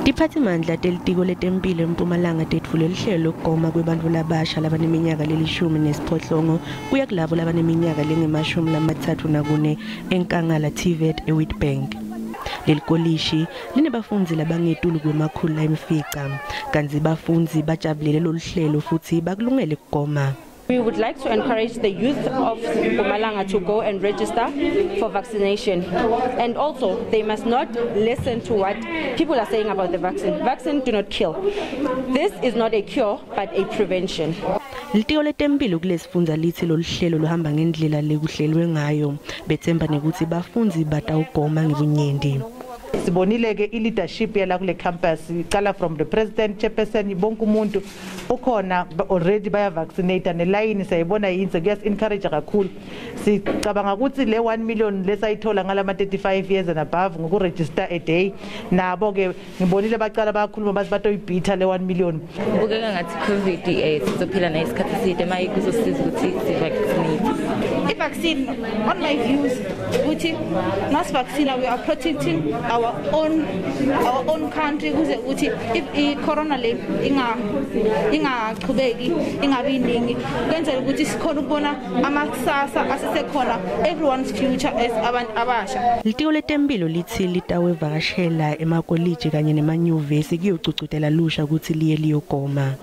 Tiphatsimandla telitiko letemphilo eMpumalanga tetfule luhlelo lokugoma kwebantfu labasha labaneminyaka leli-18 kuya kulabo labaneminyaka lengama-34 eNkangala TVET eWitbank. Leli kolishi linebafundzi labangetulu kwema-500, kantsi bafundzi bajabulele lolu hlelo futsi bakulungele kugoma. We would like to encourage the youth of Mpumalanga to go and register for vaccination. And also, they must not listen to what people are saying about the vaccine. Vaccine do not kill. This is not a cure, but a prevention. Litiko letemphilo kulesifundza litsi lolu hlelo luhamba ngendlela lekuhlelwe ngayo, betsemba nekutsi bafundzi batawugoma ngebunyenti. Sibonile ke i-leadership yala kule campus, icala from the president, chairperson, bonke umuntu ukhona already baya vaccinate, nelayini siyayibona yinse, kuyasi encourage kakhulu. Sicabanga ukuthi le 1 million lesayithola ngalama 35 years and above ngokuregister a day, nabo ke ngibonile bacala bayakhuluma, bathi batoyibhitha le 1 million. Kubukeka ngathi COVID sizophila nayo isikhathi eside, maye kuzosiza ukuthi si-vaccinate. I-vaccine, on my views, ukuthi nasi-vaccine we are protecting our own country, kuze ukuthi if i-corona le ingachubeki, ingabi iningi, kwenzela ukuthi sikhona ukubona amakusasa asesekhona, everyone's future as abantu abasha. Litiko letemphilo litsi litawevakashela emakoliji kanye nemanyuvesi kuyogcugcutela lusha kutsi liye liyogoma.